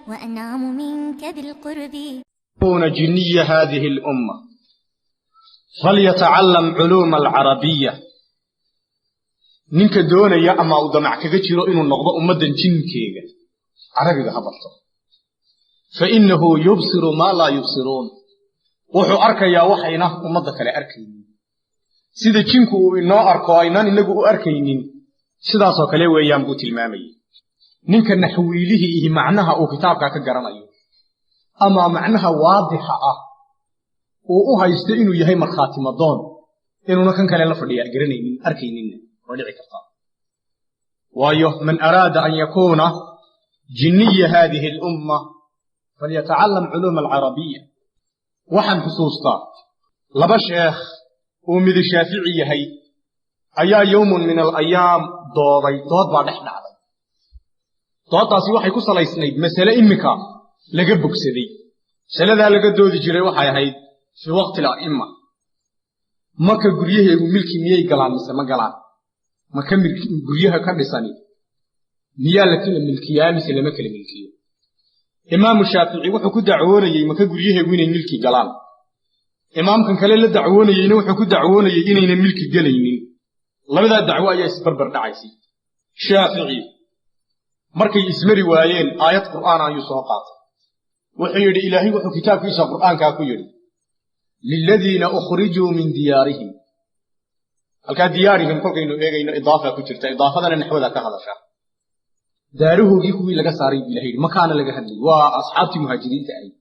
وأنعم منك بالقرب. يكون جني هذه الأمة فليتعلم علوم العربية. Ninka doonaya ama uu damac kaga jiro inuu noqdo ummaddan jinkeega, carabiga ha barto. Fainahu yubsiru maa laa yubsiruun, wuxuu arkayaa waxayna ummadda kale arkaynin. Sida jinku uu inoo arko aynaan inagu u arkaynin, sidaasoo kale weeyaan buu tilmaamayey. Ninka naxwiilihii ihi macnaha uu kitaabkaa ka garanayo ama macnaha waadixa ah uu u haysto inuu yahay markhaati madoon, inuuna kan kale la fadhiya garanaynin, arkayninna waa dhici kartaa. Waayo, man araada an yakuuna jinniya haadihi alumma falyatacalam culuuma alcarabiya. Waxaan xusuustaa laba sheekh uu midi Shaafici yahay ayaa yowmun min alayaam dooday. Dood baa dhex dhacday. Dooddaasi waxay ku salaysnayd masale imika laga bogsaday. Masaladaa laga doodi jiray waxay ahayd fii waqti ala'imma: Maka guryaheegu milki miyay galaan mise ma galaan? Maka guryaha ka dhisani miyaa la kala milkiyaa mise lama kala milkiyo? Imaamu Shaafici wuxuu ku dacwoonayey maka guryaheegu inay milki galaan. Imaamkan kale la dacwoonayeyna wuxuu ku dacwoonayey inayna milki gelaynin. Labadaa dacwo ayaa isbarbar dhacaysay. Shaafici markay ismari waayeen, aayad Qur'aan ayuu soo qaatay. Wuxuu yidhi, Ilaahay wuxuu kitaabkiisa Qur'aankaa ku yidhi: liladiina ukhrijuu min diyaarihim. Halkaa diyaarihim kolkaynu eegayno, idaafa ku jirta. Idaafadana naxwada ka hadasha. Daarahoogii kuwii laga saaray buu Ilahay yidhi, makaana laga hadlayy, waa asxaabtii muhaajiriinta ahayd.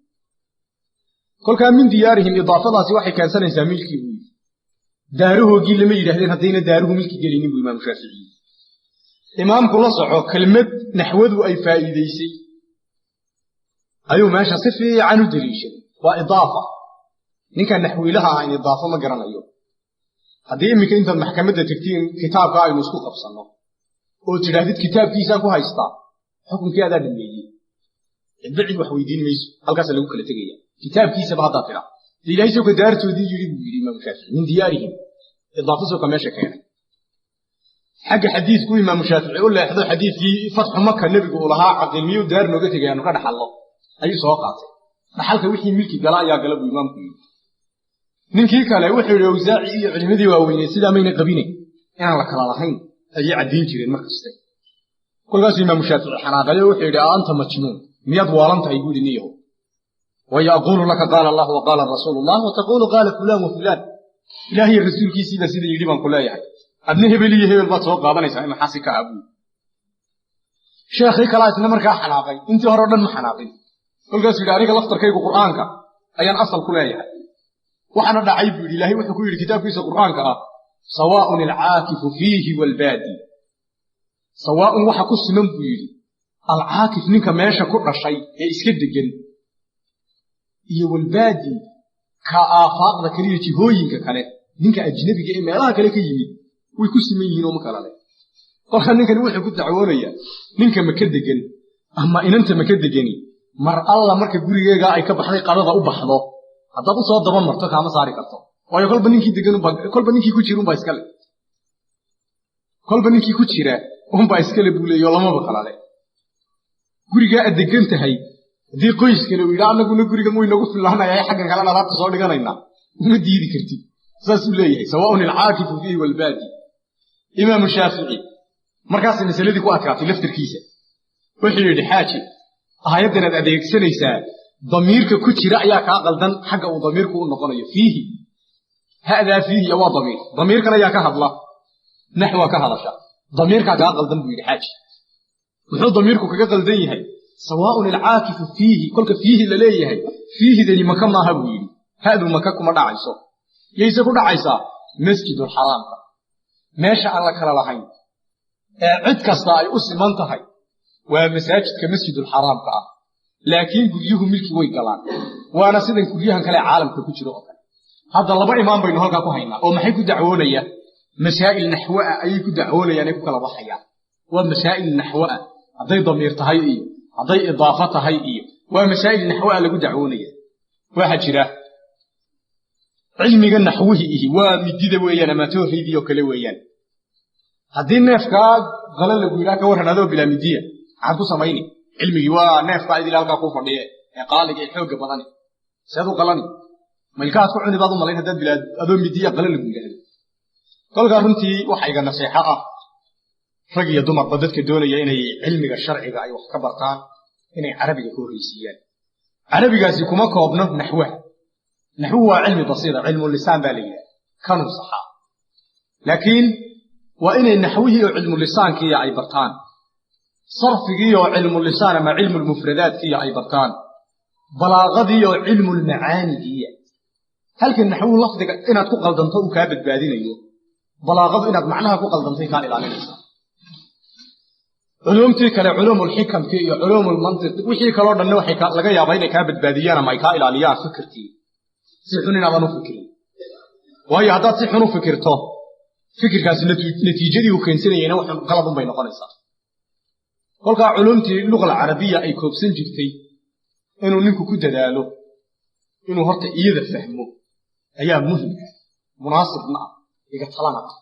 Kolkaa min diyaarihim, idaafadaasi waxay keensanaysaa milkii, buu yidhi. Daarahoogii lama yidhahdeen haddayna daaruhu milki gelinin, buu Imaamu Shaafici yidhi. Imaamku la soco, kelmad naxwadu ay faa'iidaysay ayuu meesha si fiican u deliishaday, waa idaafa. Ninka naxwiilaha ahayn idaafo ma garanayo. Haddii iminka intaad maxkamadda tegtiin kitaabka aynu isku qabsanno oo tidhaahdid kitaabkiisaan ku haystaa, xukunkii adaa dhameeyey, cidba cid wax weydiin mayso, halkaasa lagu kala tegaya. Kitaabkiisaba haddaa tidhaa, de Ilahay sawka daartoodii yidhi, buu yidhi Imaamu Shaafici, min diyaarihim, idaafo sawka meesha keenay. Xagga xadiidku Imaamu Shaafici u leexdo, xadiidkii fatxu Maka nebigu uu lahaa Caqiil miyuu daar nooga tegay aanu ka dhaxallo, ayuu soo qaatay. Dhaxalka wixii milki gala ayaa gala, buu imaamku yidhi. Ninkii kale wuxuu yidhi, Awsaaci iyo culimadii waaweyney sidaa mayna qabine, inaan la kala lahayn ayay caddayn jireen mar kaste. Kolkaasuu Imaamu Shaafici xanaaqayo, wuxuu yidhi: anta majnuun, miyaad waalan tahay, buu yidhi, niyahow? Waayo, aquulu laka qaala Allah wa qaala rasuulu llah wa taquulu qaala fulaan wa fulaan. Ilaahiy rasuulkiisiiba sida yidhi baan ku leeyahay, adna hebel iyo hebel baad soo qaadanaysaa, maxaasi ka ah, buu. Sheekhii kalaa isna markaa xanaaqay, intii hore o dhan ma xanaaqin. Kolkaasuu yidhi, aniga laftarkaygu Qur'aanka ayaan asal ku leeyahay. Waxaana dhacay, buu yidhi, Ilaahay wuxuu ku yidhi kitaabkiisa Qur'aanka ah: sawaaءun alcaakifu fiihi waalbaadi. Sawaaun, waxa ku siman, buu yidhi, alcaakif, ninka meesha ku dhashay ee iska degan, iyo walbaadi, ka aafaaqda kale iyo jihooyinka kale, ninka ajnabiga ee meelaha kale ka yimid, way ku siman yihiin oo ma kala leh. Kolkaa ninkani wuxuu ku dacwoonayaa, ninka maka degan ama inanta maka degani, mar alla marka gurigeegaa ay ka baxday, qadada u baxdo, haddaad u soo daba marto kaama saari karto. Waayo, kolba ninkii degan unbaa, kolba ninkii ku jira unbaa iskale, kolba ninkii ku jira unbaa iskale, buu leeyo. Lamaba kala le. Gurigaa aad degan tahay haddii qoys kale uu yidhaa annaguna gurigan way nagu fillaanaya, xaggan kalena alaabta soo dhiganaynaa, uma diidi kartid, saasuu leeyahay: sawaaun alcaakifu fiihi waalbaadi. Imaamu Shaafici markaasay masaladii ku adkaatay laftarkiisa. Wuxuu yidhi: xaaji, aayaddan aad adeegsanaysaa damiirka ku jira ayaa kaa qaldan. Xagga uu damiirku u noqonayo fiihi, ha'daa fiihi waa damiir. Damiirkan ayaa ka hadla, naxwaa ka hadasha. Damiirkaa kaa qaldan, buu yidhi. Xaaji, muxuu damiirku kaga qaldan yahay? Sawaaun alcaakifu fiihi, kolka fiihi la leeyahay, fiihidani maka maaha, buu yidhi. Ha'du maka kuma dhacayso. Yayse ku dhacaysaa? Masjidulxaraamka, meesha aan la kala lahayn ee cid kasta ay u siman tahay waa masaajidka masjidulxaraamka ah. Laakiin guryuhu milki way galaan, waana sidan guryahan kale caalamka ku jiro oo kale. Hadda laba imaam baynu halkaa ku haynaa oo maxay ku dacwoonaya? Masaa'il naxwo ah ayay ku dacwoonayaan, ay ku kala baxayaan. Waa masaa'il naxwo ah, hadday damiir tahay iyo hadday idaafo tahay iyo waa masaa'il naxwo ah lagu dacwoonaya. Waxaa jira cilmiga naxwihi ihi waa midida weeyaan ama tooraydii oo kale weeyaan. Haddii neefkaa qala lagu yidhaha, ka warran adoo bilaa midiya, maxaad ku samayni? Cilmigii waa neefkaa idil halkaa kuu fadhiye ee qaaliga ee xoogga badani, seed u qalani? Mailkahaad ku cuni baad u malayn haddaad bilaad adoo midiya qala lagu yidhaahdo. Kolkaa runtii waxa iga naseexo ah rag iyo dumarba dadka doonaya inay cilmiga sharciga ay wax ka bartaan inay carabiga ka horreysiiyaan. Carabigaasi kuma koobno naxwaha. Naxwuhu waa cilmi basiira, cilmu lisaan baa la yidhaha, kanuu saxaa. Laakiin waa inay naxwihii oo cilmu lisaankiiya ay bartaan, sarfigii oo cilmu lisaan ama cilmulmufradaadkiiya ay bartaan, balaaqadii oo cilmulmacaanigiiya. Halka naxwuhu lafdiga inaad ku qaldanto uu kaa badbaadinayo, balaaqadu inaad macnaha ku qaldantay kaa ilaalinaysaa. Culuumtii kale, culuumulxikamkii iyo culuumulmantiqi, wixii kaloo dhanna waxay laga yaabaa inay kaa badbaadiyaan ama ay kaa ilaaliyaan fikirkii, si xun inaadan u fikirin. Waayo haddaad si xun u fikirto, fikirkaasi natiijadii uu keensanayeyna wax qalad un bay noqonaysaa. Kolkaa culuumtii luqa alcarabiya ay koobsan jirtay inuu ninku ku dadaalo inuu horta iyada fahmo ayaa muhim ah, munaasibna ah, iga talana ah.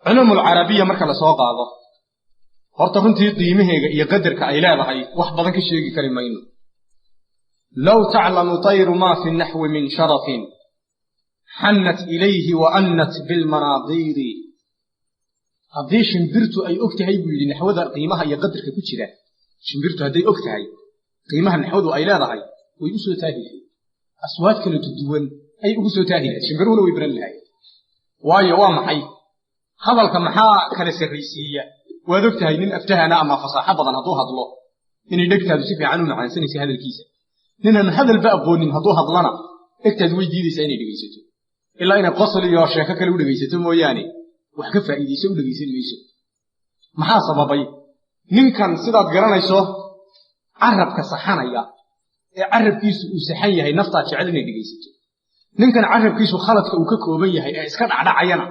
Culuumul carabiya marka lasoo qaado, horta runtii qiimaheega iyo qadarka ay leedahay wax badan ka sheegi kari mayno. Low taclamu tayru maa fi naxwi min sharafin xannat ilayhi wa annat bilmanaadiiri. Haddii shimbirtu ay og tahay buu yidhi naxwada qiimaha iyo qadarka ku jira, shimbirtu hadday og tahay qiimaha naxwadu ay leedahay, way u soo taahi lahayd, aswaad kala duwan ayay ugu soo taahi lahayd, shimbiruhuna way baran lahayd. Waayo waa maxay hadalka maxaa kala sarraysiiya? Waad og tahay nin aftahana ama fasaaxo badan hadduu hadlo inay dhegtaadu si fiican u macaansanaysa hadalkiisa. Ninaan hadalba aqoonin hadduu hadlana dhegtaadu way diidaysaa inay dhegaysato, ilaa inay qosol iyo sheeko kale u dhegaysato mooyaane wax ka faa'iidayso u dhegaysan mayso. Maxaa sababay? Ninkan sidaad garanayso carabka saxanaya ee carabkiisu uu saxan yahay naftaad jecel inay dhegaysato. Ninkan carabkiisu khaladka uu ka kooban yahay ee iska dhacdhacayana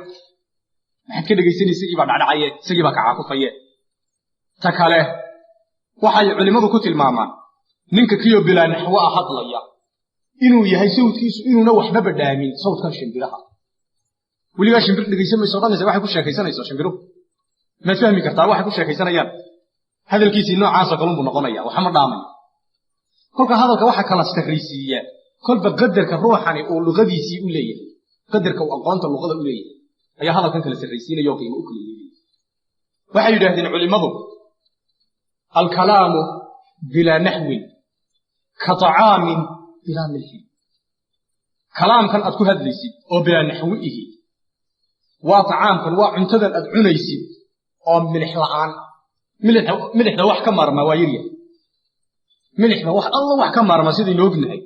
maxaad ka dhegaysanaysa? Isagii baa dhacdhacaye, isagii baa kacaakufaye. Ta kale waxay culimmadu ku tilmaamaan ninka kiyo bilaa naxwo ah hadlaya inuu yahay sawdkiisu inuuna waxba badhaamin sawdkan shimbiraha. Weligaa shimbir dhegaysan mayso odhanaysa waxay ku sheekaysanayso shimbiruhu, maad fahmi kartaa waxay ku sheekaysanayaan? Hadalkiisii noocaasoo kalun buu noqonaya, waxma dhaamayo. Kolka hadalka waxa kala sarraysiiya kolba qadarka ruuxani uu luqadiisii u leeyahay, qadarka uu aqoonta luqada u leeyahay ayaa hadalkan kala sarraysiinaya oo qiimo u kala yeelaya. Waxay yidhaahdeen culimmadu alkalaamu bilaa naxwin ka طacaamin bilaa milxin. Kalaamkan aad ku hadlaysid oo bilaa naxwi ihi waa tacaamkan, waa cuntadan aad cunaysid oo milix la'aan. Milixda wax ka maarmaa waa yaryahay. Milixda wax alla wax ka maarmaa sidaynu ognahay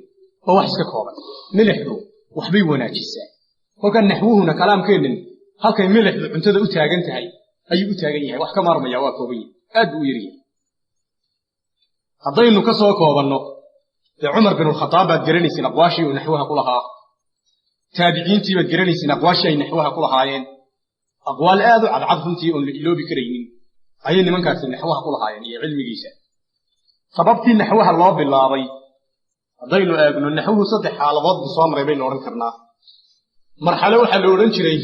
oo wax iska kooban. Milixdu waxbay wanaajisaa. Kolka naxwuhuna kalaamkeennan halkay milixdu cuntada u taagan tahay ayuu u taagan yahay, wax ka maarmaya waa kooban yahay, aad buu u yaryahay. Haddaynu ka soo koobanno dee Cumar binulkhataab baad garanaysiin aqwaashii uu naxwaha ku lahaa, taabiciintii baad garanaysiin aqwaashii ay naxwaha ku lahaayeen, aqwaal aad u cadcad runtii oon la iloobi karaynin ayay nimankaasi naxwaha ku lahaayeen iyo cilmigiisa. Sababtii naxwaha loo bilaabay haddaynu eegno, naxwuhu saddex xaaladood buu soo maray baynu odhan karnaa. Marxalo waxaa la odhan jiray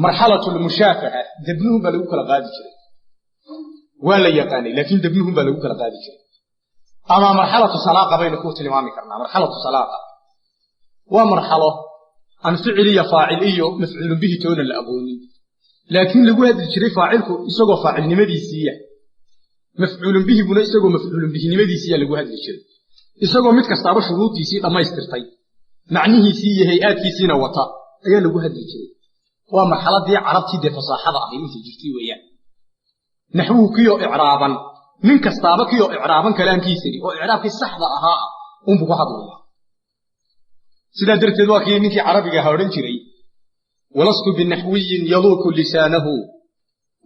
marxalatulmushaafaha, debnuhun baa lagu kala qaadi jiray, waa la yaqaanay laakiin debnuhun baa lagu kala qaadi jiray. Ama marxalatu salaaqa baynu ku tilmaami karnaa. Marxalatu salaaqa waa marxalo aan ficil iyo faacil iyo mafcuulun bihi toona la aqoonin, laakiin lagu hadli jiray faacilku isagoo faacilnimadiisiiya, mafcuulun bihiguna isagoo mafcuulun bihinimadiisiiya lagu hadli jiray, isagoo mid kastaaba shuruudiisii dhammaystirtay, macnihiisii iyo hay-aadkiisiina wata ayaa lagu hadli jiray. Waa marxaladii carabtii dee fasaaxada ahayd intay jirtay weeyaan. Naxwuhu kiyoo icraaban, nin kastaaba kiyoo icraaban kalaamkiisani oo icraabkii saxda ahaa unbuu ku hadlaya. Sidaa darteed waa kii ninkii carabiga ahaa odhan jiray walastu binaxwiyin yaluuku lisaanahu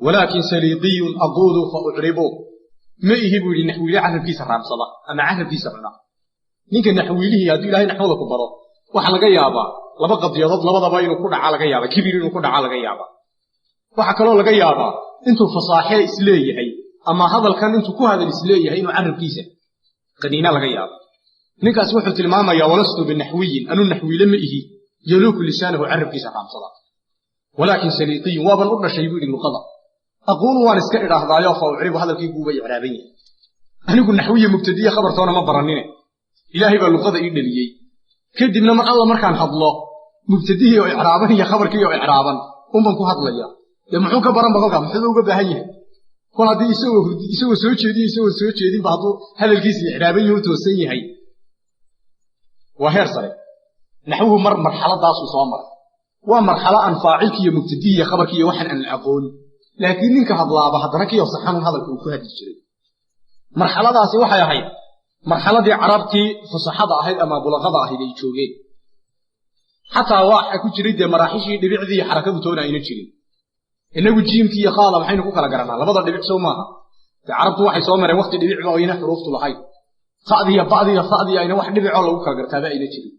walaakin saliiqiyun aquulu fa ucribu. Ma ihi buu yidhi naxwiile carabkiisa raamsada ama carabkiisa cuna. Ninka naxwiilihii hadduu ilaahay naxwada ku baro waxaa laga yaabaa laba qadiyadood labadaba inuu ku dhaca laga yaaba, kibir inuu ku dhaca laga yaaba. Waxaa kaloo laga yaabaa intuu fasaaxee isleeyahay ama hadalkan intuu ku hadal isleeyahay inuu carabkiisa qaniina laga yaaba. Ninkaas wuxuu tilmaamayaa walastu binaxwiyin, anuu naxwiile ma ihi, yaluuku lisaanahu carabkiisa raamsada, walaakin saliiqiyun waaban u dhashay buu yidhi luqada, Aquulu waan iska idhaahdaayo fa ucribu, hadalkayguuba icraaban yahay. Anigu naxwiya mubtadiya khabartoona ma baranine, ilaahay baa luqada ii dhaliyey. Kadibna mar alla markaan hadlo, mubtadihii oo icraaban iyo khabarkii oo icraaban unbaan ku hadlaya. Dee muxuu ka baranba kolkaa? Muxuu uga baahan yahay kol haddii isagoo soo jeediyo isagoo soo jeedinba hadduu hadalkiisa icraaban yahu toosan yahay? Waa heer sare naxwuhu. Mar marxaladaasuu soo maray, waa marxalo aan faacilki iyo mubtadihi iyo khabarkii iyo waxaan aan la aqoon, laakiin ninka hadlaaba haddana kiyo saxanun hadalka uu ku hadli jiray. Marxaladaasi waxay ahayd marxaladii carabtii fusaxada ahayd ama bulaqada ahayd ay joogeen. Xataa waxa ku jiray dee maraaxishii dhibicdii iyo xarakadu toona ayna jirin. Inagu jiimkii iyo khaada maxaynu ku kala garanaa? Labada dhibic soo maaha? Dee carabtu waxay soo mareen waqti dhibicba ayna xuruuftu lahayn, ta'diiyo ba'diiyo sa'dii ayna wax dhibicoo lagu kala gartaaba ayna jirin.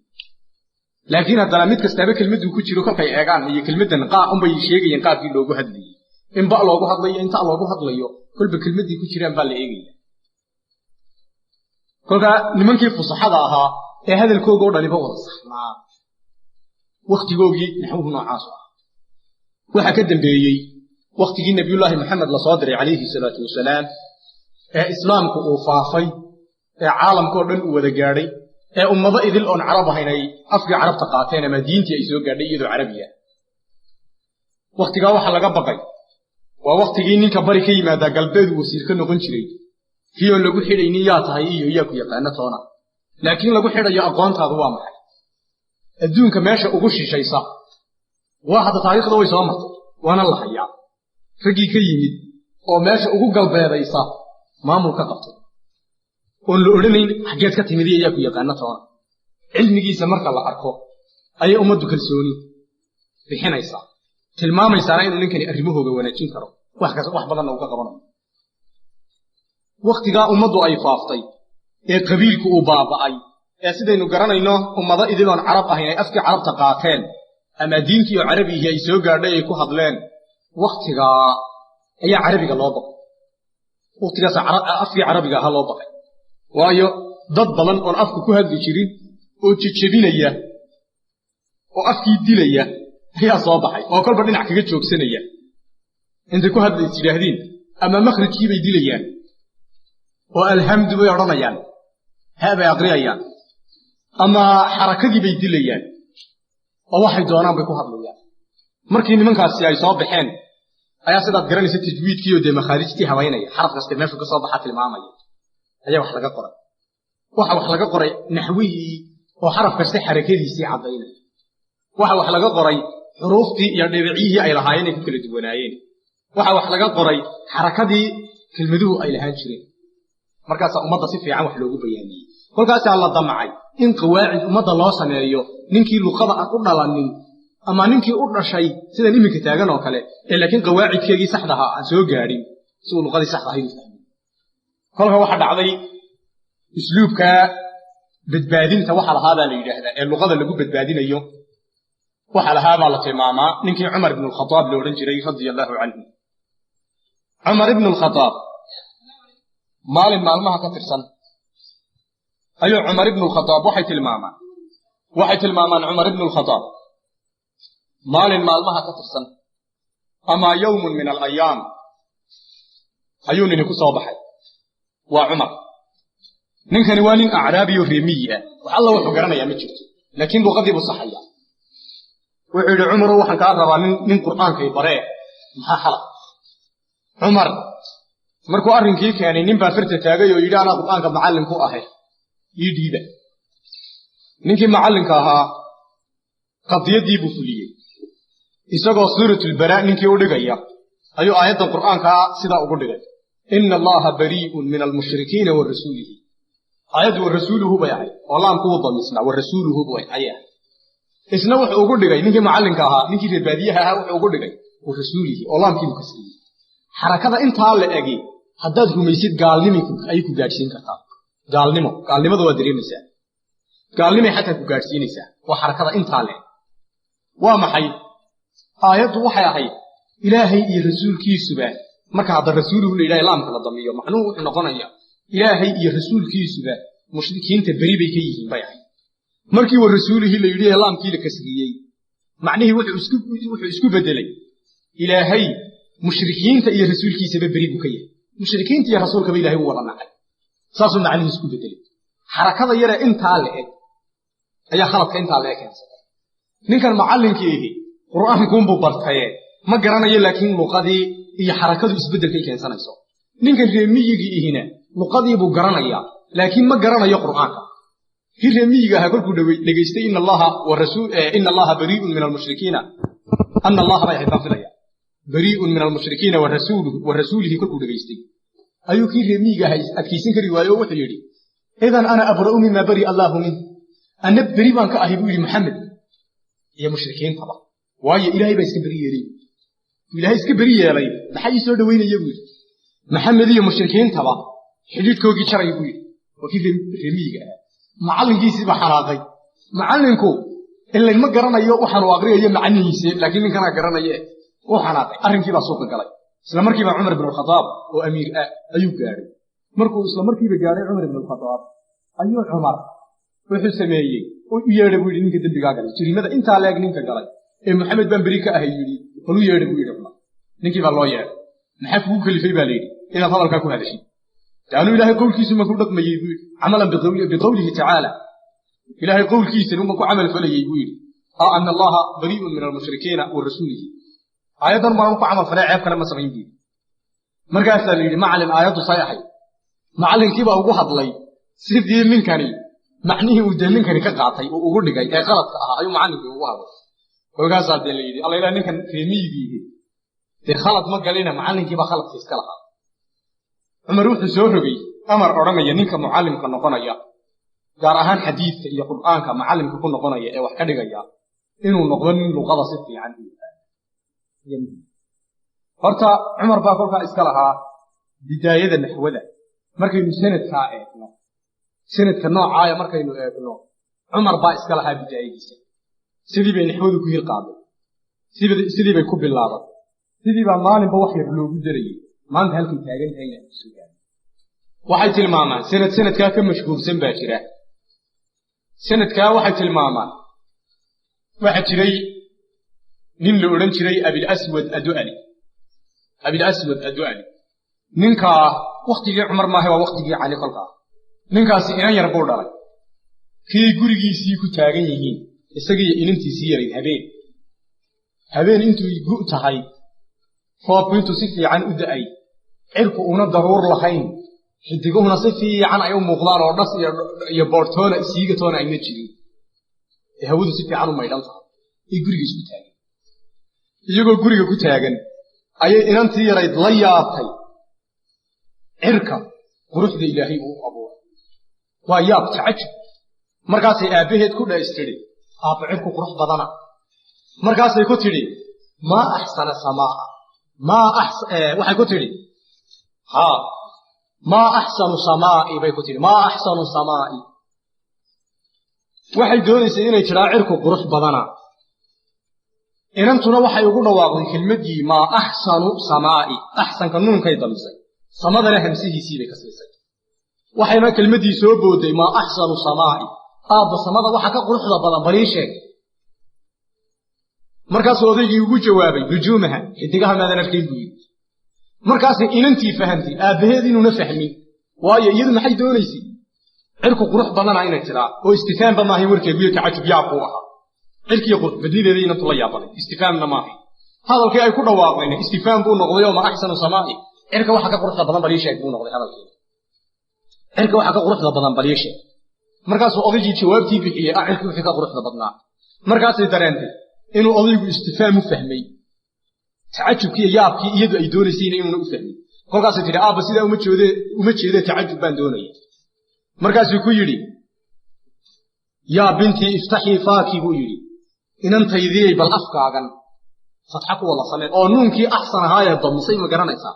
Laakiin haddana mid kastaaba kelmadduu ku jiro kolkay eegaan iyo kelmaddan qaa unbay sheegayeen qaabkii loogu hadlayey, in ba loogu hadlayo, in ta loogu hadlayo, kolba kelmaddii ku jiraan baa la eegaya. Kolkaa nimankii fusaxada ahaa ee hadalkooga o dhaniba wada saxnaa, wakhtigoogii naxwuhu noocaasu ah. Waxaa ka dambeeyey wakhtigii nabiyullaahi Maxamed lasoo diray calayhi salaatu wasalaam, ee islaamku uu faafay, ee caalamkao dhan uu wada gaadhay, ee ummado idil oon carab ahayn ay afkii carabta qaateen ama diintii ay soo gaadhay iyadoo carabiya. Wakhtigaa waxaa laga baqay, waa wakhtigii ninka bari ka yimaadaa galbeedu wasiir ka noqon jiray, kii oon lagu xidhaynin yaa tahay iyo yaa ku yaqaano toona, laakiin lagu xidhayo aqoontaadu waa maxay. Adduunka meesha ugu shishaysa waa hadda taariikhda way soo martay, waana la hayaa raggii ka yimid oo meesha ugu galbeedaysa maamul ka qabtay, oon la odhanayn xaggeed ka timid iyo yaa ku yaqaano toona. Cilmigiisa marka la arko ayay ummaddu kalsooni bixinaysaa, tilmaamaysaana inuu ninkani arrimahooga wanaajin karo, wax badanna uu ka qabanayo. Wakhtigaa ummaddu ay faaftay ee qabiilku uu baaba'ay, ee sidaynu garanayno ummado idiloon carab ahayn ay afkii carabta qaateen ama diintii oo carabihii ay soo gaadhay ay ku hadleen, wakhtigaa ayaa carabiga loo baqay. Wakhtigaas afkii carabiga ahaa loo baqay, waayo dad badan oon afka ku hadli jirin oo jejebinaya oo afkii dilaya ayaa soo baxay, oo kolba dhinac kaga joogsanaya. Intay ku hadla is yidhaahdiin ama makhrijkii bay dilayaan oo alhamdu bay odhanayaan, ha bay aqriyayaan, ama xarakadii bay dilayaan oo waxay doonaan bay ku hadlayaan. Markii nimankaasi ay soo baxeen ayaa sidaad garanaysa tajwiidkii oo dee makhaarijtii habaynaya, xaraf kasta meeshuu ka soo baxa tilmaamaya, ayaa wax laga qoray. Waxa wax laga qoray naxwihii oo xaraf kasta xarakadiisii caddaynaya. Waxa wax laga qoray xuruuftii iyo dhibicyihii ay lahaayeen ay ku kala duwanaayeen. Waxa wax laga qoray xarakadii kelmaduhu ay lahaan jireen. Markaasaa ummadda si fiican wax loogu bayaamiyey. Kolkaasaa la damcay in qawaacid ummadda loo sameeyo, ninkii luqada aan u dhalanin ama ninkii u dhashay sidan iminka taagan oo kale ee laakiin qawaacidkeegii saxdaha aan soo gaadhin, si uu luqadii saxda ahayd u fahmin. Kolka waxa dhacday usluubka badbaadinta waxa lahaabaa la yidhaahdaa ee luqada lagu badbaadinayo, waxa lahaabaa la tilmaamaa ninkii Cumar ibnu Alkhadaab la odhan jiray radia allahu canhu. Cumar ibnu Alkhadaab maalin maalmaha ka tirsan ayuu Cumar ibnu Alkhadaab waxay tilmaamaan Cumar ibnu Alkhadaab maalin maalmaha ka tirsan ama yawmun min alayaam ayuu nini ku soo baxay. Waa Cumar. Ninkani waa nin acraabiyo reemiyi ah, wax alla wuxuu garanayaa ma jirto, laakiin luqadii buu saxaya. Wuxuu yidhi: "Cumarow, waxaan kaa rabaa nin qur'aankay baree, maxaa xala?" Cumar markuu arrinkii keenay, nin baa farta taagay oo yidhi: "Anaa qur'aanka macallin ku ahay, ii dhiiba." Ninkii macallinka ahaa qadiyaddii buu fuliyey. Isagoo suuratulbaraa ninkii u dhigaya ayuu aayaddan qur'aankaa sidaa ugu dhigay: "Ina Allaha barii'un min almushrikiina wa rasuulihi." Aayaddu "wa rasuuluhu" bay ahayd oo laamku wuu damisnaa, "wa rasuuluhu" bay ayay ahayd. Isna wuxuu ugu dhigay ninkii macallinka ahaa, ninkii reer baadiyaha ahaa, wuxuu ugu dhigay "wa rasuulihi" oo laamkiibuu kasriyey. Xarakada intaa la egi haddaad rumaysid, gaalnimay ayay ku gaadhsiin kartaa. Gaalnimo, gaalnimada waa dareemaysaa, gaalnimay xataa ku gaadhsiinaysaa. Waa xarakada intaa la eg. Waa maxay aayaddu? Waxay ahayd Ilaahay iyo rasuulkiisuba. Marka hadda "rasuuluhu" la yidhaha, laamka la damiyo, macnuhu wuxuu noqonayaa Ilaahay iyo rasuulkiisuba mushrikiinta beri bay ka yihiin bay ahayd. Markii "wa rasuulihii" la yidhi ee laamkii la kasriyey, macnihii wuxuu isku bedelay Ilaahay Mushrikiinta iyo rasuulkiisaba beri buu ka yahay. Mushrikiinta iyo rasuulkaba Ilaahay wuu wada nacay. Saasuu macnihiis ku bedelay. Xarakada yare intaa la eg ayaa khaladka intaa la eg keensatay. Ninkan macallinkiihi qur'aankuunbuu bartaye ma garanayo, laakiin luqadii iyo xarakadu isbeddelkay keensanayso. Ninkan reemiyigii ihina luqadiibuu garanayaa, laakiin ma garanayo qur'aanka. Kii reemiyiga ahaa kolkuu dhegaystay ina allaha ina allaha barii'un min almushrikiina, ana allaha bay ahayd baan filaya, barii'un min almushrikiina wa rasuulihi kolkuu dhegaystay, ayuu kii reemiyiga ahaa adkaysan kari waaye oo wuxuu yidhi: idan ana abra'u mima bari allaahu min, anna beri baan ka ahay buu yidhi Maxamed iyo mushrikiintaba, waayo Ilaahay baa iska beri yeelay. Ilaahay iska beri yeelay, maxaa ii soo dhoweynaya buu yidhi. Maxamed iyo mushrikiintaba xidhiidhkoogii jaray buu yidhi. Waa kii reemiyiga ahaa. Macallinkiisii baa xanaaqay. Macallinku ilayn ma garanayo waxaanu aqriyayo macnihiisi, laakiin ninkanaa garanaye wuu xanaaqay. Arrinkii baa suuqa galay. Isla markiiba Cumar ibn Alkhadaab oo amiir ah ayuu gaadhay. Markuu isla markiiba gaadhay Cumar ibn Alkhadaab, ayuu Cumar wuxuu sameeyey u yeedha buu yidhi ninka dembigaa galay, jariimada intaa leeg ninka galay ee Maxamed baan beri ka ahay yidhi, bal u yeedha buu yidhi Cumar. Ninkii baa loo yeedhay. Maxaa kugu kalifay baa layidhi inaad hadalkaa ku hadashid? Anuu Ilaahay qowlkiisu ma ku dhaqmayey buu yidhi, camalan biqowlihi tacaala, Ilaahay qowlkiisa uma ku camal falayey buu yidhi, ana allaha barii'un min almushrikiina wa rasuulihi, aayaddan baan ku camal falay, ceeb kale ma samayn buu yidhi. Markaasaa la yidhi: macallin, aayaddu say ahayd? Macallinkii baa ugu hadlay sidii ninkani macnihii uu dee ninkani ka qaatay uu ugu dhigay ee qaladka ahaa ayuu macallinkii ugu hadlay. Kolkaasaa dee la yidhi: alla ilaa ninkan reemiyigiihi dee khalad ma galina, macallinkii baa khaladka iska lahaa. Cumar wuxuu soo rogay amar odhanaya ninka mucallimka noqonaya, gaar ahaan xadiidka iyo qur'aanka macallimka ku noqonaya ee wax ka dhigaya, inuu noqdo nin luqada si fiican u yaqaano. Horta Cumar baa kolkaa iska lahaa bidaayada naxwada. Markaynu sanadkaa eegno, sanadka noocaaya markaynu eegno, Cumar baa iska lahaa bidaayadiisa. Sidii bay naxwadu ku hir qaaday, sidii bay ku bilaabatay, sidii baa maalinba wax yar loogu darayey, maanta halkay taagan tahayna ay kusoo gaadhay. Waxay tilmaamaan sanad sanadkaa ka mashhuursan baa jira. Sanadkaa waxay tilmaamaan waxaa jiray nin la odhan jiray Abilaswad Adu'ali. Abilaswad Adu'ali ninkaa waktigii Cumar maaha, waa waktigii Cali. Kolkaa ninkaasi inan yar buu dhalay. Kii gurigiisii ku taagan yihiin isagiiyo inantiisii yarayd, habeen intuu gu tahay, roobku intuu si fiican u da'ay, cirku una daruur lahayn, xidiguhuna si fiican ay u muuqdaan oo dhas iyo boortoona isiigatoona ayna jirin, ee hawadu si fiican u maydhan tahay, ay guriga isku taagan. Iyagoo guriga ku taagan ayay inantii yarayd la yaabtay cirka quruxda Ilaahay uu abuuray. Waa yaab, tacajub. Markaasay aabbaheed ku dhaistidhi: aabba, cirku qurux badana. Markaasay ku tidhi: maa axsana samaa, maa waxay ku tidhi, haa, maa axsanu samaa'i bay ku tidhi, maa axsanu samaa'i. Waxay doonaysay inay tidhaa cirku qurux badana, inantuna waxay ugu dhawaaqday kelmaddii maa axsanu samaa'i. Axsanka nuunkay damisay, samadana hamsihiisii bay ka siisay. Waxayna kelmaddii soo booday: maa axsanu samaa'i, aabba, samada waxa ka quruxda badan balii sheeg. Markaasuu odaygii ugu jawaabay: nujuumaha, xidigaha maadan arkayn buu yidhi. Markaasay inantii fahamtay aabbaheed inuuna fahmin, waayo iyadu maxay doonaysay? Cirku qurux badana inay tiraa, oo istifaamba maahayn warkeeguyo, tacajub yaab buu ahaa. Cirkiiyo qurux badnideeda inantu la yaabanay, istifaamna maahayn. Hadalkii ay ku dhawaaqdayna istifaam buu noqday oo ma axsanu samaa'i, cirka waxa ka quruxda badan balii sheeg buu noqday hadalkii. Cirka waxa ka quruxda badan balii sheeg. Markaasuu odaygii jawaabtii bixiyey ah cirkii wixii ka quruxda badnaa. Markaasay dareentay inuu odaygu istifaam u fahmay, tacajubkii iyo yaabkii iyadu ay doonaysayna inuuna u fahmin. Kolkaasay tidhi: aabba, sidaa uma jeede, uma jeede, tacajub baan doonaya. Markaasuu ku yidhi: yaa bintii, iftaxii faaki buu yidhi, inantaydiyey, bal afkaagan fatxa ku wada sameen oo nuunkii axsan ahaayee damisay ma garanaysaa?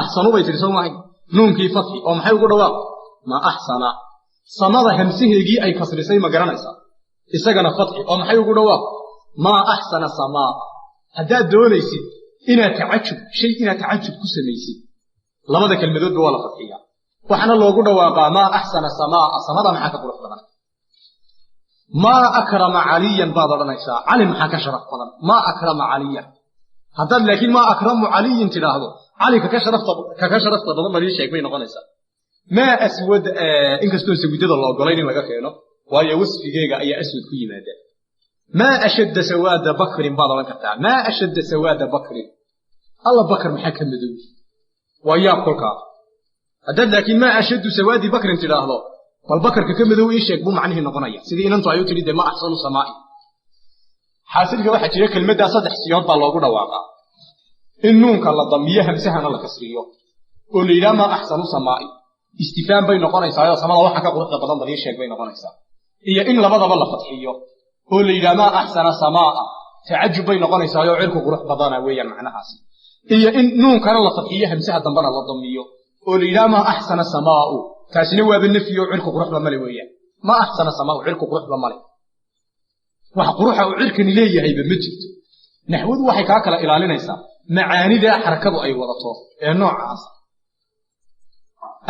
Axsanu bay tidhi, soo maahay? Nuunkii fatxi oo maxay ugu dhawaaq? Ma axsana. Samada hamsaheegii ay kasrisay ma garanaysaa? Isagana fatxi oo maxay ugu dhawaaq? Maa axsana samaa. Haddaad doonaysid inaad tacajub shay, inaad tacajub ku samaysid, labada kelmadoodba waa la fadxiyaa, waxaana loogu dhawaaqaa maa axsana samaa, samada maxaa ka qurux badan. Maa akrama Caliyan baad odhanaysaa, Cali maxaa ka sharaf badan. Maa akrama Caliyan. Haddaad laakiin maa akramu caliyin tidhaahdo, cali kaka sharafta badan bal ii sheeg bay noqonaysaa. Maa aswad, inkastoo sawidada la ogolayn in laga keeno, waayo wasfigeega ayaa aswad ku yimaada. Maa ashadda sawaada bakrin baad odhan kartaa. Maa ashadda sawaada bakrin, alla bakr maxaa ka madow, waa yaab kolkaa. Haddaad laakiin maa ashaddu sawaadi bakrin tidhaahdo, bal bakarka ka madow ii sheeg buu macnihii noqonaya, sidii inantu ay u tidhi dee ma axsanu samaa'i. Xaasilka waxaa jira kelmaddaa saddex siyood baa loogu dhawaaqaa. In nuunka la damiyo, hamsahana la kasriyo, oo la yidhaha maa axsanu samaa'i, istifaam bay noqonaysaayoo samada waxa ka quruxda badan bal ii sheeg bay noqonaysaa. Iyo in labadaba la fadxiyo oo la yidhaha maa axsana samaa'a, tacajub bay noqonaysaayoo cirku qurux badana weeyaan macnahaasi. Iyo in nuunkana la fadxiyo, hamsaha dambana la damiyo, oo la yidhaha maa axsana samaa'u, taasina waaba nafyi oo cirku quruxba male weeyaan. Maa axsana samaa'u, cirku quruxba male, wax quruxa uu cirkani leeyahayba ma jirto. Naxwadu waxay kaa kala ilaalinaysaa macaanidaa xarakadu ay wadato ee noocaas.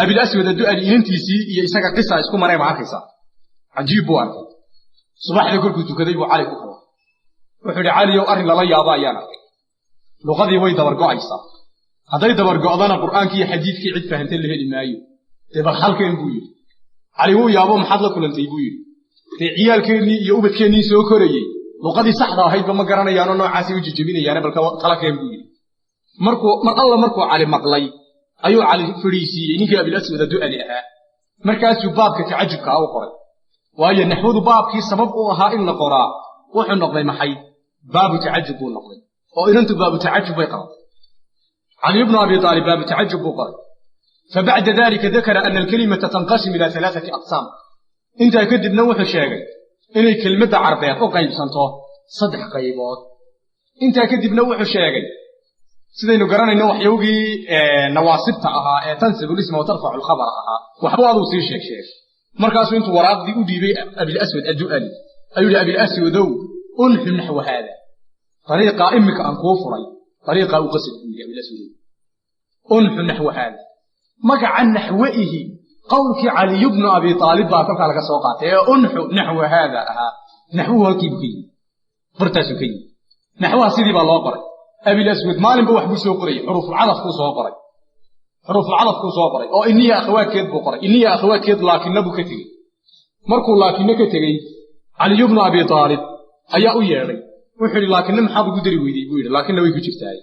Abilaswad addu'ali inantiisii iyo isaga qisa isku mareen baa arkaysaa. Cajiib buu arkay. Subaxdii kolkuu tukaday buu Cali ku kala. Wuxuu yidhi, Caliyow, arrin lala yaabo ayaan arkay. Luqadii way dabargo'aysaa. Hadday dabargo'dana qur'aankii iyo xadiidkii cid fahantay la heli maayo. Dee bal halkeen buu yidhi. Cali wuu yaabo, maxaad la kulantay buu yidhi. Dee ciyaalkeennii iyo ubadkeennii soo korayey luqadii saxda ahaydba ma garanayaanoo noocaasay u jejebinayaane, balka tala keen buu yidhi. Markuu mar alla markuu Cali maqlay ayuu Cali fadhiisiiyey ninkii Abilaswad addu'ali ahaa. Markaasuu baabka tacajubkaa u qoray. Waayo naxwadu baabkii sabab u ahaa in la qoraa wuxuu noqday maxay? Baabu tacajub buu noqday. Oo inantu baabu tacajub bay qabatay. Cali ibnu Abi Aalib baabu tacajub buu qoray. Fabacda dalika dakara ana alkalimata tanqasim ila alaaati aqsaam. Intaa kadibna wuxuu sheegay inay kelmadda carbeed u qaybsanto saddex qaybood. Intaa kadibna wuxuu sheegay, sidaynu garanayno, waxyowgii nawaasibta ahaa ee tansibu lisma wa tarfacu alkhabara ahaa, waxbuu aduu sii sheeg sheegay. Markaasuu intuu waraaqdii u dhiibay Abilaswad addu'ali ayuu yihi, Abilaswadow, unxu naxwa haada, dariiqaa imika aan kuu furay dariiqaa u qasad buu yidhi. Abilaswadow, unxu naxwa haada. Magaca naxwaihi qowlkii Caliyu bnu Abi Aalib baa kolkaa laga soo qaatay ee unxu naxwa haada ahaa. Naxwuhu halkiibuu ka yimi, bartaasuu ka yimi. Naxwaha sidii baa loo qoray. Abilaswad maalinba wax buu soo qorayay. Xuruufulcadafkuu soo qoray, xuruufulcadafkuu soo qoray oo iniya akhawaadkeed buu qoray. Iniya akhawaadkeed laakinna buu ka tegey. Markuu laakinna ka tegey, Caliyu bnu Abi Aalib ayaa u yeedhay. Wuxuu yidhi, laakinna maxaad ugu dari weydey buu yidhi, laakinna way ku jirtaay.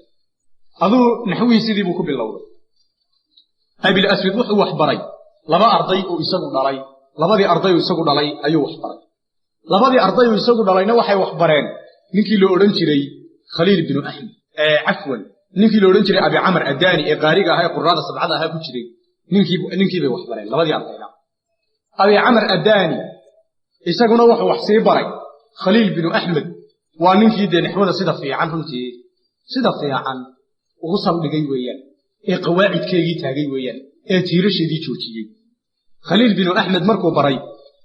Aduu naxwihii sidii buu ku bilowday. Abilaswad wuxuu wax baray laba arday uu isagu dhalay. Labadii arday uu isagu dhalay ayuu wax baray. Labadii arday uu isagu dhalayna waxay wax bareen ninkii la odhan jiray Khaliil binu Axmed, cafwan, ninkii la odhan jiray Abi Camar Addaani ee qaariga ahaa ee quraada sabcada ahaa ku jiray. Ninkii bay wax bareen labadii ardayna. Abi Camar Addaani isaguna wuxuu wax sii baray Khaliil binu Axmed. Waa ninkii dee naxwada sida fiican, runtii sida fiican ugu saldhigay weeyaan, ee qawaacidkeegii taagay weeyaan, ee tiirasheedii joojiyey. Khaliil binu Axmed markuu baray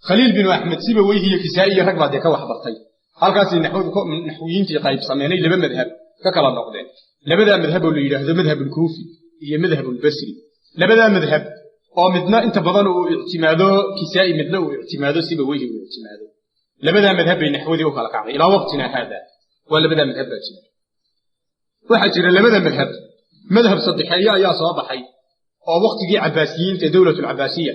Khaliil binu Axmed, Sibaweyhi iyo Kisaa'i iyo rag baa dee ka wax bartay. Halkaasay naxwadu naxwiyiintii qaybsameenay, laba madhab ka kala noqdeen. Labadaa madhab oo la yidhaahdo madhabulkuufi iyo madhabulbasri. Labadaa madhab oo midna inta badan uu ictimaado Kisaa'i, midna uu ictimaado Sibaweyhi uu ictimaado. Labadaa madhab bay naxwadii u kala kacday. Ilaa waqtina haada waa labadaa madhab baa jira. Waxaa jira labada madhab madhab saddexeeye ayaa soo baxay oo waqtigii Cabaasiyiinta, dowlatulcabaasiya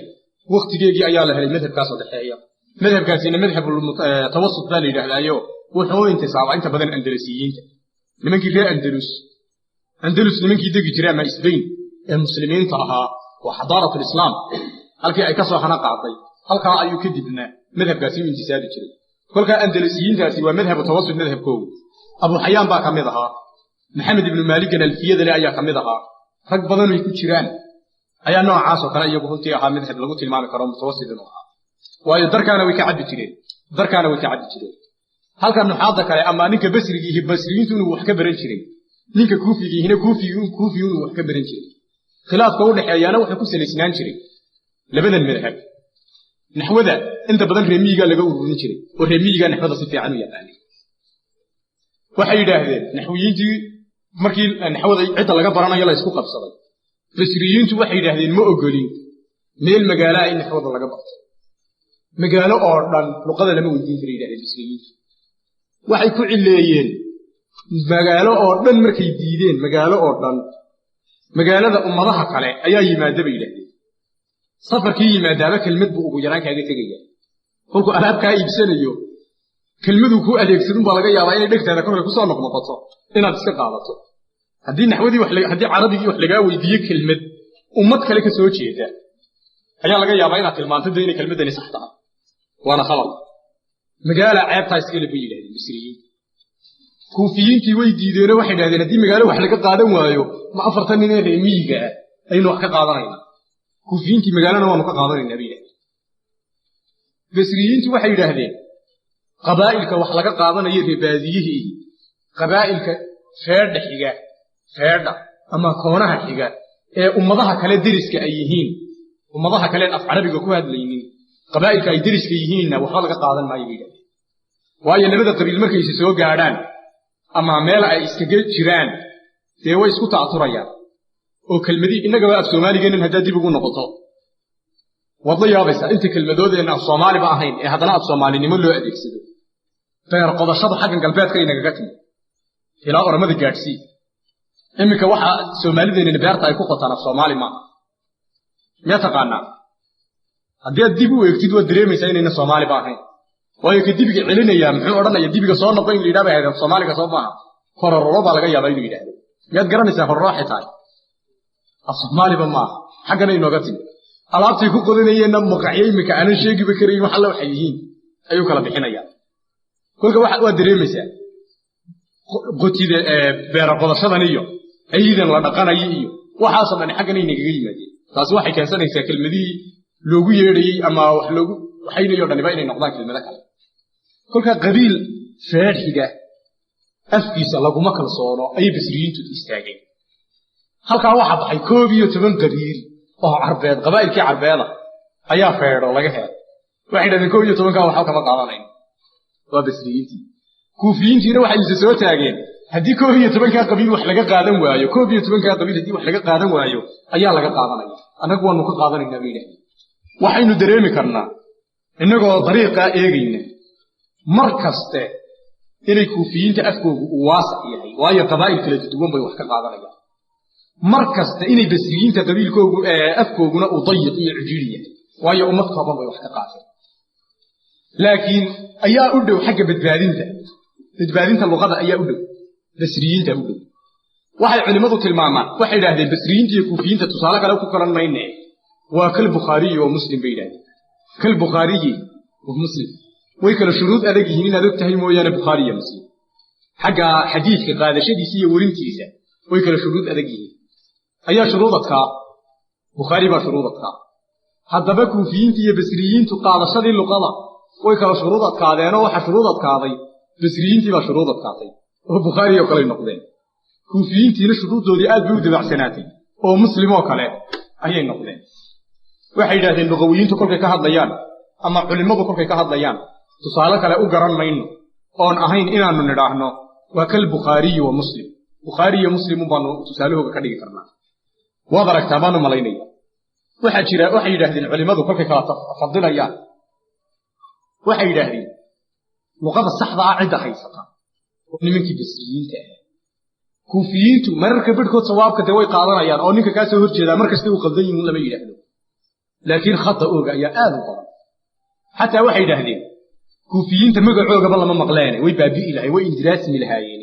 waqtigeegii ayaa la helay madhabkaa saddexeeya. Madhabkaasina madhab tawasut baa la yidhaahdaayo, wuxuu u intisaabaa inta badan Andalusiyiinta, nimankii reer Andalus, Andalus nimankii degi jiray ama Isbayn ee muslimiinta ahaa, waa xadaaratulislaam halkii ay ka soo hana qaaday. Halkaa ayuu kadibna madhabkaasi u intisaabi jiray. Kolkaa Andalusiyiintaasi waa madhabu tawasut madhabkoogu. Abu Xayaan baa ka mid ahaa, Maxamed ibnu Maaligan alfiyada le ayaa ka mid ahaa, rag badan ay ku jiraan ayaa noocaas oo kale iyagu runtii ahaa madhab lagu tilmaami karo mutawasit inuu ahaa. Waayo darkaana way ka cabbi jireen, darkaana way ka cabbi jireen. Halka nuxaadda kale ama ninka basrigiihi basriyiintu inuu wax ka baran jiray, ninka kuufigiihina kuufigu inuu wax ka baran jiray. Khilaafka u dhexeeyaana wuxuu ku salaysnaan jiray labadan madhab. Naxwada inta badan reemiyigaa laga ururin jiray oo reemiyigaa naxwada si fiican u yaqaanay. Waxay yidhaahdeen naxwiyiintii, markii naxwada cidda laga baranayo la isku qabsaday, basriyiintu waxay yidhaahdeen ma ogolin meel magaalo in naxwada laga barto, magaalo oo dhan luqada lama weydiin kara yidhahdeen basriyiintu. Waxay ku cileeyeen Magaalo oo dhan markay diideen, magaalo oo dhan, magaalada ummadaha kale ayaa yimaada bay yidhahdeen. Safarkii yimaadaaba kelmad buu ugu yaraan kaaga tegaya. Kolkuu alaab kaa iibsanayo kelmaduu kuu adeegsadun baa laga yaabaa inay dhegtaada kolkay kusoo noqnoqoto inaad iska qaadato. Haddii naxwadii haddii carabigii wax lagaa weydiiyo kelmad ummad kale ka soo jeeda ayaa laga yaabaa inaad tilmaanto dee inay kelmaddani sax tahay, waana khalad. Magaala ceebtaa iskale bay yidhahdeen Misriyiin. Kuufiyiintii way diideenoo waxay yidhahdeen haddii magaalo wax laga qaadan waayo ma afartan nin ee reer miyiga ah aynu wax ka qaadanaynaa. Kuufiyiintii magaalana waanu ka qaadanaynaa bay yidhahdeen. Basriyiintu waxay yidhaahdeen qabaa'ilka wax laga qaadanayo reer baadiyihii, qabaa'ilka feedha xiga, feedha ama koonaha xiga ee ummadaha kale deriska ay yihiin, ummadaha kale af carabiga ku hadlaynin, qabaa'ilka ay deriska yihiinna waxba laga qaadan maayo bay yidhahdeen. Waayo labada qabiil markayse soo gaadhaan ama meel ay iskaga jiraan dee way isku ta'aturayaan oo kelmadii innagaba af soomaaligeennan haddaad dib ugu noqoto waad la yaabaysaa inta kelmadoodeenna af soomaaliba ahayn ee haddana af soomaalinimo loo adeegsado. Beer qodashadu xaggan galbeedka inagaga timi ilaa oramada gaadhsii. Iminka waxa soomaalideennina beerta ay ku qotaan af soomaali maaha. Miyaa taqaanaa? Haddii aad dib u eegtid waad dareemaysaa inayna soomaaliba ahayn. Waayo ka dibiga celinayaa muxuu odhanaya dibiga soo noqo in la yidhaha bay ahayd af soomaaliga soo maaha. Horororo baa laga yaabaa inuu yidhaahdo. Miyaad garanaysaa hororo waxay tahay? Af soomaaliba maaha, xaggana inooga timi. Alaabtay ku qodanayeenna maqacyo iminka aanan sheegiba karayn wax alla waxay yihiin ayuu kala bixinayaa. Kolka waad dareemaysaa qotida beera qodashadan iyo ciidan la dhaqanayo iyo waxaasoo dhan xaggana inagaga yimaadeen. Taasi waxay keensanaysaa kelmadihii loogu yeedhayey ama wax loogu waxaynayo dhaniba inay noqdaan kelmado kale. Kolka qabiil feedhiga afkiisa laguma kalsoono ayay Basriyiintu istaageen. Halkaa waxaa baxay 11 qabiil oo carbeed, qabaa'ilkii carbeeda ayaa feedho laga helay. Waxay yidhahdeen 11-kaa waxba kama qaadanayn. Waa Basriyiintii. Kuufiyiintiina waxay isa soo taageen haddii 11-kaa qabiil wax laga qaadan waayo, 11-kaa qabiil haddii wax laga qaadan waayo ayaa laga qaadanaya, annagu waanu ka qaadanaynaa bay yidhahdeen. Waxaynu dareemi karnaa innagoo dariiqaa eegayna mar kaste inay kuufiyiinta afkoogu uu waasac yahay, waayo qabaa'il kala duwan bay wax ka qaadanayaan. Mar kasta inay Basriyiinta qabiilkoogu afkooguna uu dayiq iyo cijiri yahay, waayo ummad kooban bay wax ka qaateen. Laakiin ayaa u dhow xagga badbaadinta, badbaadinta luqada ayaa u dhow, Basriyiinta u dhow. Waxay culimmadu tilmaamaan, waxay yidhaahdeen Basriyiinta iyo Kuufiyiinta tusaale kale ku kalan mayne, waa kal Bukhaariyi wa Muslim bay yidhahdeen. Kal Bukhaariyi wa Muslim way kala shuruud adag yihiin inaad og tahay mooyaane. Bukhaari iyo Muslim xagga xadiidka qaadashadiisa iyo werintiisa way kala shuruud adag yihiin. Ayaa shuruudadkaa Bukhaari baa shuruudadkaa. Haddaba Kuufiyiinta iyo Basriyiintu qaadashadii luqada way kala shuruud adkaadeenoo waxa shuruud adkaaday Basriyiintii baa shuruud adkaatay oo Bukhaari oo kale noqdeen. Kuufiyiintiina shuruuddoodii aad bay u dabacsanaatay oo Muslim oo kale ayay noqdeen. Waxay yidhahdeen luqawiyiintu kolkay ka hadlayaan ama culimmadu kolkay ka hadlayaan tusaale kale u garan mayno oon ahayn inaannu nidhaahno waa kal Bukhaariyi wa Muslim. Bukhaari iyo Muslim baanu tusaalahooga ka dhigi karnaa. Waad aragtaa baanu malaynaya. Waxaa jira waxay yidhaahdeen culimmadu kolkay kala fadilayaan, waxay yidhaahdeen luqada saxda ah cidda haysata oo nimankii Basriyiinta ah. Kuufiyiintu mararka barhkood sawaabka dee way qaadanayaan oo ninka kaa soo horjeedaa mar kasta uu qaldan yihiin lama yidhaahdo, laakiin khata ooga ayaa aad u badan. Xataa waxay yidhaahdeen Kuufiyiinta magacoogaba lama maqleene, way baabi'i lahay, way indiraasmi lahaayeen.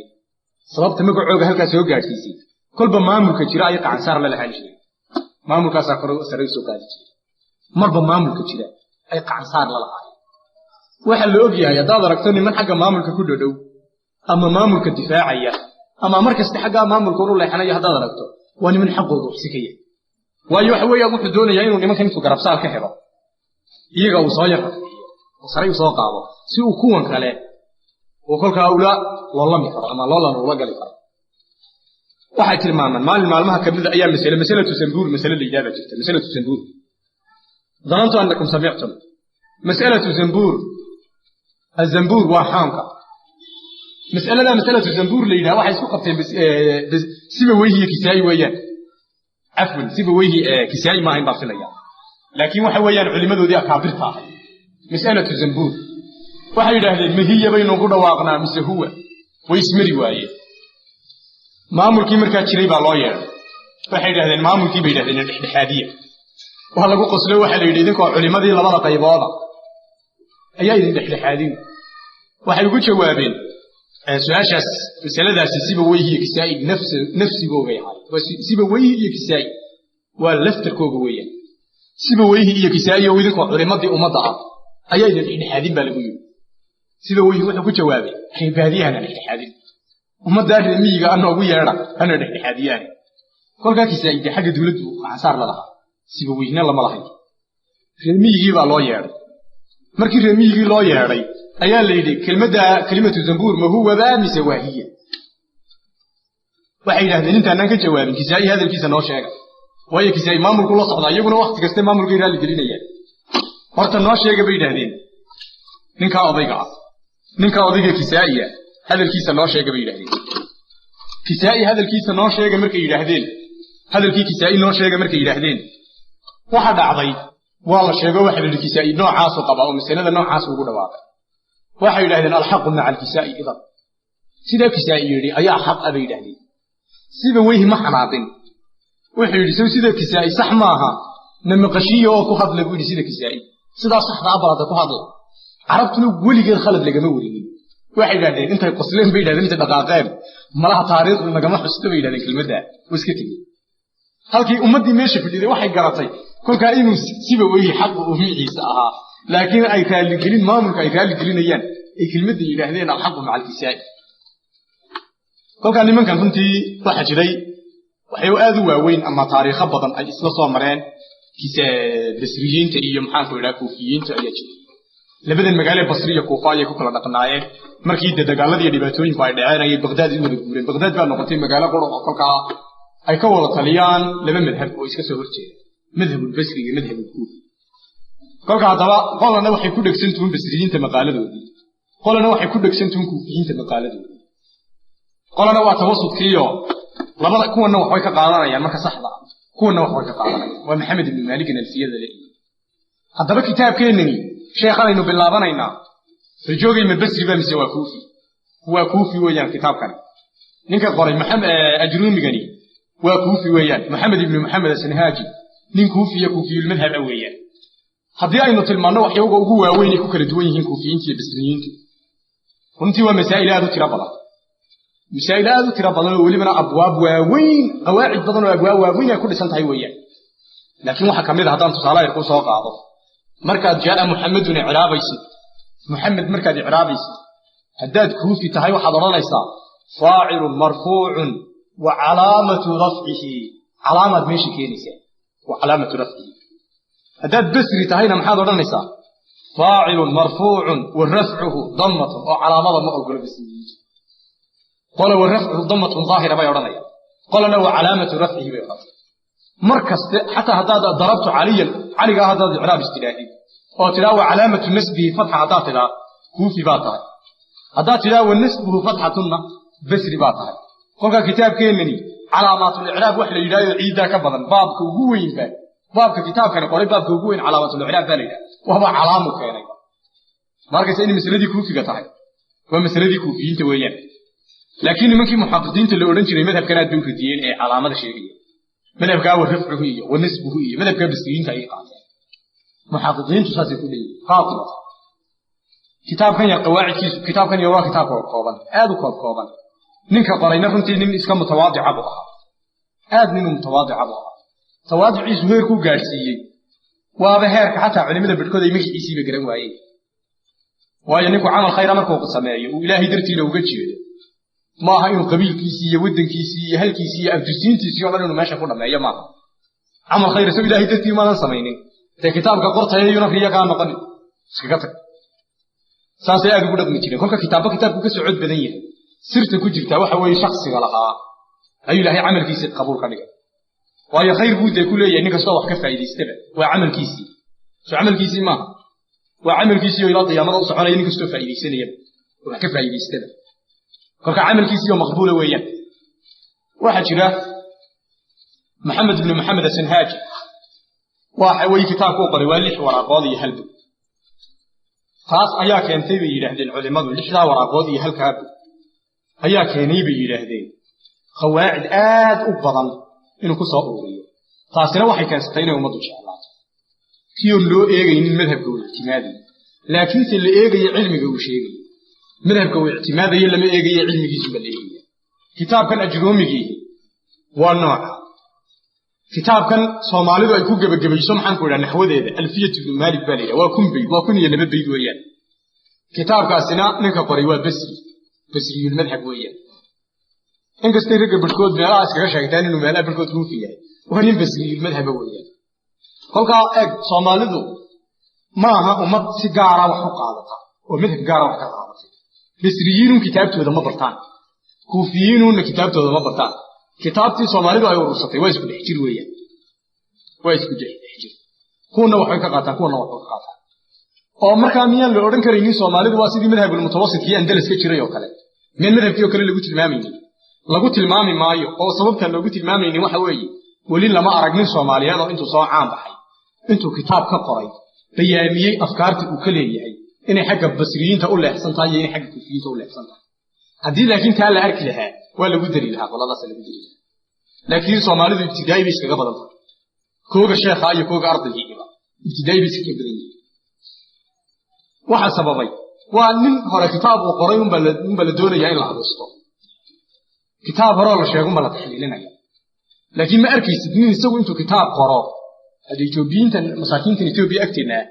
Sababta magacooga halkaa soo gaadhsiisay kolba maamulka jira ayay qacansaar la lahaan jireen, maamulkaasaa kor sare soo qaadi jiray, marba maamulka jira ay qacansaar la lahaayeen. Waxaa la og yahay haddaad aragto niman xagga maamulka ku dhodhow ama maamulka difaacaya ama mar kasta xaggaa maamulka unu leexanaya haddaad aragto, waa niman xaqooga waxsikaya. Waayo waxa weeyaan wuxuu doonayaa inuu nimankan intuu garabsaar ka helo iyaga uu soo yar rafciyo oo saray usoo qaado si uu kuwan kale uu kolkaa ula loolami karo ama loolan ula gali karo. Waxay tilmaamaan maalin maalmaha kamida ayaa masale masalatu sambuur masale la yidhaha baa jirta. Masalatu sambuur danantu annakum samictum masalatu zambuur. Azambuur waa xaanka. Mas'alada masalatu zambuur la yidhaha waxay isku qabteen siba weyhi iyo Kisaa'i weeyaan. Cafwan, siba weyhi Kisaa'i maahayn baa filaya, laakiin waxa weeyaan culimadoodii akaabirta ahay. Mas'alatu zambuur waxay yidhaahdeen mahiya baynu ku dhawaaqnaa mise huwa? Way ismari waayeen. Maamulkii markaa jiray baa loo yeedhay. Waxay yidhahdeen maamulkii bay yidhahdeen dhexdhexaadiya. Waa lagu qoslo, waxaa la yidhi idinkoo culimadii labada qaybooda ayaa idin dhexdhexaadin. Waxay ugu jawaabeen su-aashaas, masaladaasi siba weyhi iyo kisaa'i nafsigoogay ahaay. Waa siba weyhi iyo kisaa'i waa laftarkooga weeyaan. Siba weyhi iyo kisaa'i oo idinkoo culimadii ummadda ah ayaa idin dhexdhexaadin baa lagu yidhi. Siba weyhi wuxuu ku jawaabay reer baadiyahana dhexdhexaadin, ummaddaa reer miyiga a noogu yeedha hana dhexdhexaadiyaane. Kolkaa kisaa'i dee xagga dawladdu xasaar la lahaa, siba weyhna lama lahayn. Reer miyigii baa loo yeedhay. Markii reer miyigii loo yeedhay ayaa la yidhi kelmadda kelimatu zambuur ma huwaba mise waa hiya? Waxay yidhahdeen intaanaan ka jawaabin kisaa'i hadalkiisa noo sheega, waayo kisaa'i maamulku la socdaa, iyaguna wakti kaste maamulkay raalli gelinayaan. Horta noo sheega bay yidhahdeen ninkaa odayga ah, ninkaa odayga kisaa'iya hadalkiisa noo sheega bay yidhahdeen. Kisaa'i hadalkiisa noo sheega markay yidhaahdeen, hadalkii kisaa'i noo sheega markay yidhaahdeen, waxa dhacday waa la sheego, waxa la yidhi kisaa'i noocaasuu qabaa oo masalada noocaas ugu dhawaaqay. Waxay yidhahdeen alxaqu maca alkisaa'i idan, sidaa kisaa'i yidhi ayaa xaq ah bay yidhahdeen. Siba weyhi ma xanaaqin, wuxuu yidhi sow sida kisaa'i sax maaha, na maqashiya oo ku hadla buu yidhi sida kisaa'i, sidaa saxda ah balada ku hadla. Carabtuna weligeed khalad lagama werinin. Waxay yidhahdeen intay qosleen bay yidhahdeen, intay dhaqaaqeen malaha taariikhdu nagama xusto bay yidhahdeen kelmadda, way iska tegey. Halkii ummaddii meesha fadhiday waxay garatay kolkaa inuu siba weyhi xaqu uu miciisa ahaa, laakiin ay raaligelin maamulka ay raaligelinayaan ay kelmadda yidhaahdeen alxaqu maca alkisaa'i. Kolkaa nimankan runtii waxaa jiray waxay aad u waaweyn ama taariikho badan ay isla soo mareen basriyiinta iyo maxaanku idhaha kuufiyiinta ayaa jiray. Labadan magaalo Basri iyo Kuufa ayay ku kala dhaqnaayeen. Markii dee dagaaladii iyo dhibaatooyinku ay dhaceen ayay Bagdaad u wada guureen. Bagdaad baa noqotay magaalo qura oo kolkaa ay ka wada taliyaan laba madhab oo iska soo horjeeda, madhabulbasri iyo madhabulkuufi. Kolka haddaba qolana waxay ku dhegsan tuun basriyiinta maqaaladoodii, qolana waxay ku dhegsan tuun kuufiyiinta maqaaladoodii, qolana waa tawasudkiiyo labada kuwanna waxbay ka qaadanayaan marka saxda ah, kuwanna waxbay ka qaadanayaan. Waa Maxamed ibnu Maalikin alfiyada le. Haddaba kitaabkeennani sheekhanaynu bilaabanaynaa rajoogay ma basri ba mise waa kuufi? Waa kuufi weeyaan kitaabkani. Ninka qoray ajruumigani waa kuufi weeyaan, Maxamed ibnu Maxamed Asanhaaji, nin kuufiya kuufiyulmadhab ah weeyaan. Haddii aynu tilmaanno waxyooga ugu waaweyn ay ku kala duwan yihiin kuufiyiinta iyo basriyiintu, runtii waa masaa'il aad u tiro badan, masaa'il aad u tiro badan oo welibana abwaab waaweyn, qawaacid badan oo abwaab waaweyn ay ku dhisan tahay weeyaan. Laakiin waxaa ka mid a haddaan tusaale yar kuu soo qaado, markaad jaaa Muxamedun icraabaysid, Muxamed markaad icraabaysid haddaad kuufi tahay waxaad odhanaysaa faacilun marfuucun wa calaamatu rafcihi, calaamaad meesha keenaysaa, wa calaamatu rafcihi. Haddaad basri tahayna maxaad odhanaysaa? Faacilun marfuucun wa rafcuhu dammatun, oo calaamada ma ogolo basriyiintu. Qola wa rafcuhu dammatun daahira bay odhanayaan, qolana wa calaamatu rafcihi bay odhanayaan. Mar kaste xataa haddaad darabtu caliyan, caligaa haddaad icraab istidhaahid oo tidhaa wa calaamatu nasbihi fatxa, haddaad tidhaa kuufi baa tahay, haddaad tidhaa wa nasbuhu fatxatunna basri baa tahay. Kolkaa kitaabkeennani calaamaatulicraab wax la yidhahdo ciiddaa ka badan, baabka ugu weynba baabka kitaabkani qoray, baabka ugu weyn calaamaatulicraab baa la yidhaha, waaba calaamu keenay. Ma arkaysa inay masaladii kuufiga tahay? Waa masaladii kuufiyiinta weeyaan. Laakiin nimankii muxaqiqiinta la odhan jiray madhabkan aad bay u radiyeen ee calaamada sheegaya, madhabkaa wa rafcuhu iyo wa nasbuhu iyo madhabkaa basriyiinta ayay qaateen muxaqiqiintu, saasay ku leeyihin qaatibata. Kitaabkan yar qawaacidkiisu, kitaabkan yar waa kitaab koob kooban, aad u koob kooban. Ninka qorayna runtii nin iska mutawaadica buu ahaa, aad ninuu mutawaadica buu ahaa. Tawaadiciisu heerkuu gaadhsiiyey waaba heerka xataa culimada barhkood ay magiciisiiba garan waayeen. Waayo ninku camal khayra markuu sameeyo uu ilaahay dartiina uga jeedo, ma aha inuu qabiilkiisii iyo waddankiisii iyo halkiisii iyo abtirsiintiisii o dhan inuu meesha ku dhameeyo maaha. Camal khayr isagoo ilaahay dartii maadan samaynin, dee kitaabka qortaya yuna riyo kaa noqonin, iskaga tag. Saasay aad ugu dhaqmi jireen. Kolka kitaabba kitaabku ka socod badan yahay, sirta ku jirtaa waxa weeye shaksiga lahaa ayuu ilaahay camalkiisii qabuul ka dhigay. Waayo khayr buu dee ku leeyahay nin kastoo wax ka faa'iidaystaba, waa camalkiisii, soo camalkiisii maaha, waa camalkiisii oo ilaa qiyaamada u soconaya nin kastoo faa'iidaysanayaba oo wax ka faa'iidaystaba. Kolka camalkiisii oo maqbuula weeyaan. Waxaa jira Maxamed ibnu Maxamed Asanhaaji, waxa weeye kitaabku u qoray waa 6 waraaqood iyo hal bog. Taas ayaa keentay bay yidhaahdeen culimmadu, 6daa waraaqood iyo halkaa bog ayaa keenay bay yidhaahdeen Qawaacid aad u badan inuu ku soo ururiyo, taasina waxay keensatay inay ummaddu jeclaato. Kiyoon loo eegaynin madhabka uu ictimaadayo, laakiinse la eegayo cilmiga uu sheegayo. Madhabka uu ictimaadayo lama eegayo, cilmigiisuba la eegaya. Kitaabkan ajroomigiihi waa nooca kitaabkan Soomaalidu ay ku gebagabayso, maxaan ku idhaha, naxwadeeda. Alfiyat Ibnu Maalik baa la yidhaha. Waa 1000 bayd, waa 1002 bayd weeyaan. Kitaabkaasina ninka qoray waa Basri, basriyulmadhab weeyaan. Inkastay ragga barhkood meelaha iskaga sheegtaan inuu meelaha barhkood kuufi yahay, waa nin basriyulmadhaba weeyaan. Kolkaa eeg, Soomaalidu ma aha ummad si gaara wax u qaadata oo madhab gaara wax ka qaadatay. Basriyiinun kitaabtooda ma bartaan, kuufiyiinunna kitaabtooda ma bartaan. Kitaabtii Soomaalidu ay urursatay waa isku dhex jir weeyaan, waa isku dhex jir. Kuwana waxbay ka qaataan, kuwana waxbay ka qaataan. Oo markaa miyaan la odhan karaynin Soomaalidu waa sidii madhabulmutawasitkii Andalus ka jiray oo kale? Miyaan madhabkii oo kale lagu tilmaamaynin? Lagu tilmaami maayo, oo sababtaan loogu tilmaamaynin waxa weeye weli lama arag nin Soomaaliyeed oo intuu soo caan baxay, intuu kitaab ka qoray, bayaamiyey afkaarta uu ka leeyahay inay xagga Basriyiinta u leexsan tahay iyo inay xagga Kuufiyiinta u leexsan tahay. Haddii laakiin taa la arki lahaa, waa lagu dari lahaa, qoladaas lagu dari lahaa. Laakiin Soomaalidu ibtidaa'i bay iskaga badan tahay, kooga sheekha iyo kooga ardaygiiba ibtidaa'i bay iskaga badan yihiin. Waxa sababay waa nin hore kitaab uu qoray unbaa la doonayaa in la adeesto. Kitaab horeo la sheego unbaa la taxliilinaya, laakiin ma arkaysid nin isagu intuu kitaab qoro. Hadda Etoobiyiintan, masaakiintan Etoobiya agteenna ah,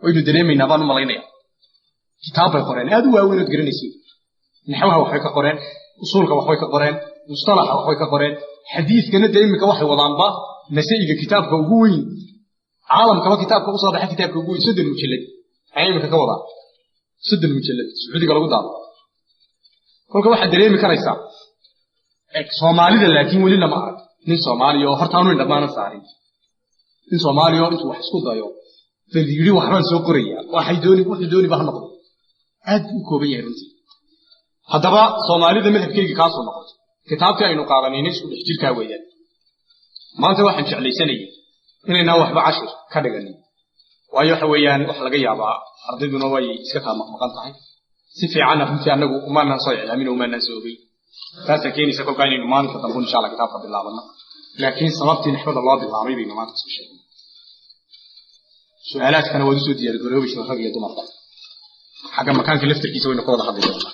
waynu dareemaynaa baan u malaynaya. Kitaab bay qoreen aad u waaweyn ood garanaysid. Naxwaha waxbay ka qoreen, usuulka waxbay ka qoreen, mustalaxa waxbay ka qoreen, xadiiskana dee iminka waxay wadaanba nasa'iga, kitaabka ugu weyn caalamkaba, kitaabka usoo baxa, kitaabka ugu weyn, 30 mujallad ayaa iminka ka wadaa, 30 mujallad Sacuudiga lagu daabo. Kolka waxaad dareemi karaysaa Soomaalida, laakiin weli lama arag nin Soomaaliya oo horta aanu indhamaanan saarin, nin Soomaaliya oo intuu wax isku dayo bal yidhi waxbaan soo qorayaa, waxay dooni wuxuu dooniba ha noqdo. Aad buu u kooban yahay runtii. Haddaba Soomaalida madhabkeyga kaasoo noqoto, kitaabtii aynu qaadanayna isku dhex jirkaa weeyaan. Maanta waxaan jeclaysanayay inaynaan waxba cashir ka dhiganin, waayo waxa weeyaan waxa laga yaabaa ardayduna way iska kaa maqmaqan tahay. Si fiicanna runtii annagu umaanaan soo iclaamin oo umaanaan soo ogey. Taasaa keenaysa kolkaa inaynu maalinka dambe insha Allah kitaabka bilaabano, laakiin sababtii naxwada loo bilaabay baynu maanta soo sheegnay. Su-aalaadkana waad usoo diyaargaroobaysaa, rag iyo dumarba. Xagga makaanka laftarkiisa waynu ka wada hadli doonaa.